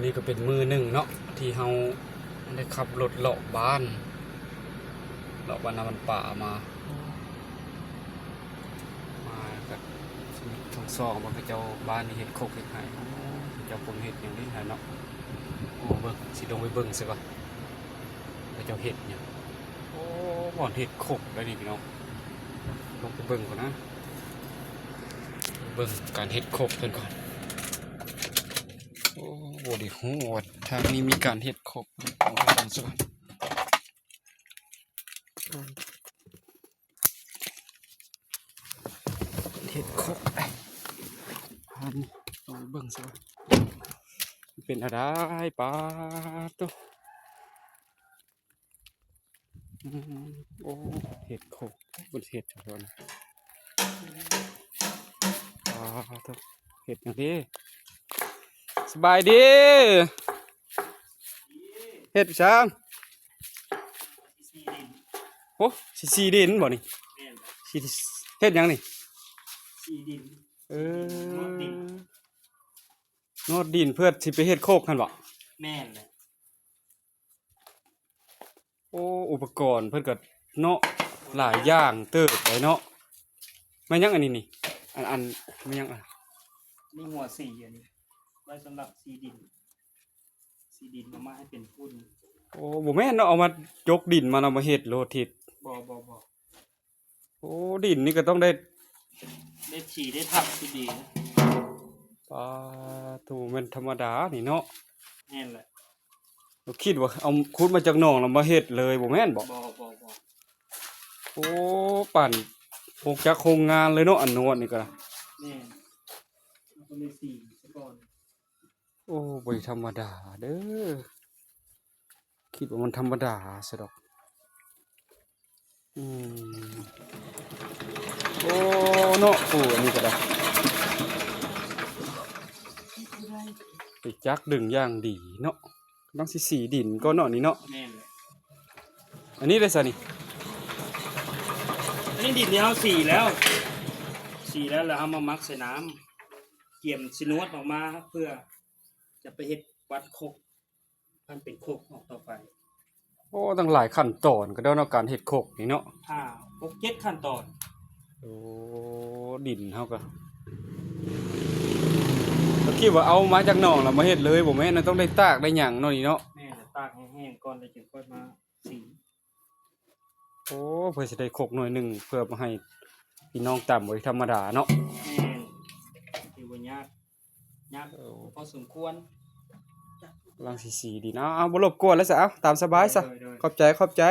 ນີ້ກໍເປັນມື້ໜຶ່ງເນາະ ທີ່ເຮົາໄດ້ຂັບລົດເລາະບ້ານ ເລາະບ້ານນາບ້ານປ່າມາ ມາກໍຊອງໆ ເບິ່ງເຂົາເຈົ້າບ້ານນີ້ເຮັດຄົກເຮັດໄຮ່. ໂອ້ ເຂົາເຈົ້າຄົງເຮັດຫຍັງນີ້ຫັ້ນເນາະ. ໂອ້ ເບິ່ງ ຊິລົງໄປເບິ່ງຊະກ່ອນ ເຂົາເຈົ້າເຮັດຫຍັງ. ໂອ້ ບ່ອນເຮັດຄົກໄດ໋ນີ້ພີ່ນ້ອງ ລົງໄປເບິ່ງກ່ອນນະ ເບິ່ງການເຮັດຄົກເພິ່ນກ່ອນ. ໂອ້ ບໍ່ໄດ້ຮູ້ວ່າທາງນີ້ມີການເຮັດຄົກ. ເອົາໄປເບິ່ງຊະກ່ອນ ເຮັດຄົກ ເອົາໄປເບິ່ງຊະກ່ອນ ເປັນແນວໃດ. ປາດໂທ້ ອືມ ໂອ້ ເຮັດຄົກ ເພິ່ນເຮັດຈັກບ່ອນ ອາ ເຮັດຫຍັງເດ? ສະບາຍດີ ເຮັດຫຍັງ? ໂອ້ ຊິສີດິນບໍ່ນີ້? ແມ່ນ ຊິເຮັດຫຍັງນີ້? ສີດິນ ເອີ ນວດດິນ ນວດດິນເພື່ອຊິໄປເຮັດຄົກຫັ້ນບໍ່? ແມ່ນແຫຼະ. ໂອ້ ອຸປະກອນເພິ່ນກໍເນາະ ຫຼາຍຢ່າງເຕີບໄດ໋ເນາະ. ແມ່ນຫຍັງອັນນີ້ນີ້? ອັນ ອັນ ແມ່ນຫຍັງ? ອັນນີ້ຫົວສີ ອັນນີ້ໄວ້ສຳລັບສີດິນ ສີດິນເອົາມາໃຫ້ເປັນຝຸ່ນ. ໂອ້ ບໍ່ແມ່ນເນາະ ເອົາມາຈົກດິນມາແລ້ວມາເຮັດໂລດທິດ. ບໍ່ ບໍ່ ບໍ່. ໂອ້ ດິນນີ້ກໍຕ້ອງໄດ້ ໄດ້ຖີ່ໄດ້ທັບທີ່ດີ. ປາໂທ້ ແມ່ນທຳມະດານີ້ເນາະ. ແມ່ນແຫຼະ. ຄິດວ່າເອົາຂຸດມາຈາກໜອງແລ້ວມາເຮັດເລີຍ ບໍ່ແມ່ນບໍ? ບໍ່ ບໍ່ ບໍ່. ໂອ້ ປານໂຮງຈັກໂຮງງານເລີຍເນາະ ອັນນວດນີ້ກໍ. ແມ່ນ ເຮົາກໍໄດ້ສີສະກ່ອນ. ໂອ້ ບໍ່ໄດ້ທຳມະດາເດີ ຄິດວ່າມັນທຳມະດາຊະດອກ. ອືມ ໂອ້ ເນາະ ໂອ້ ອັນນີ້ກໍໄດ້ ໄດ້ຈັກດຶງຢ່າງດີເນາະ. ກຳລັງຊິສີດິນກ່ອນເນາະ ນີ້ເນາະ. ແມ່ນແຫຼະ. ອັນນີ້ເດ້ຊະນີ້? ອັນນີ້ດິນທີ່ເຮົາສີແລ້ວ ສີແລ້ວ ແລ້ວເຮົາມາໝັກໃສ່ນ້ຳ ກຽມຊິນວດອອກມາ ເພື່ອຈະໄປເຮັດວັດຄົກ ມັນເປັນຄົກອອກຕໍ່ໄປ. ໂອ້ ຕັ້ງຫຼາຍຂັ້ນຕອນກໍໄດ້ເນາະ ການເຮັດຄົກນີ້ເນາະ. ຫ້າ ຫົກ ເຈັດ ຂັ້ນຕອນ. ໂອ້ ດິນເຮົາກໍ ກໍຄິດວ່າເອົາມາຈາກໜອງແລ້ວມາເຮັດເລີຍ ບໍ່ແມ່ນ ຕ້ອງໄດ້ຕາກໄດ້ຫຍັງເນາະ ນີ້ເນາະ. ແມ່ນ ຕາກໃຫ້ແຫ້ງກ່ອນ ແລ້ວຈຶ່ງຄ່ອຍມາສີ. ໂອ້ ເພື່ອຊິໄດ້ຄົກໜ່ວຍໜຶ່ງ ເພື່ອມາໃຫ້ພີ່ນ້ອງຕຳ ບໍ່ທຳມະດາເນາະ. ແມ່ນ ຖືວ່າຍາກ ຍາກ ເອີ ພໍສົມຄວນ. ກຳລັງຊິສີດິນ. ເອົາ ເອົາ ບໍ່ລົບກວນແລ້ວຊະ ເອົາ ຕາມສະບາຍຊະ. ໂດຍ ໂດຍ ຂອບໃຈ ຂອບໃຈ.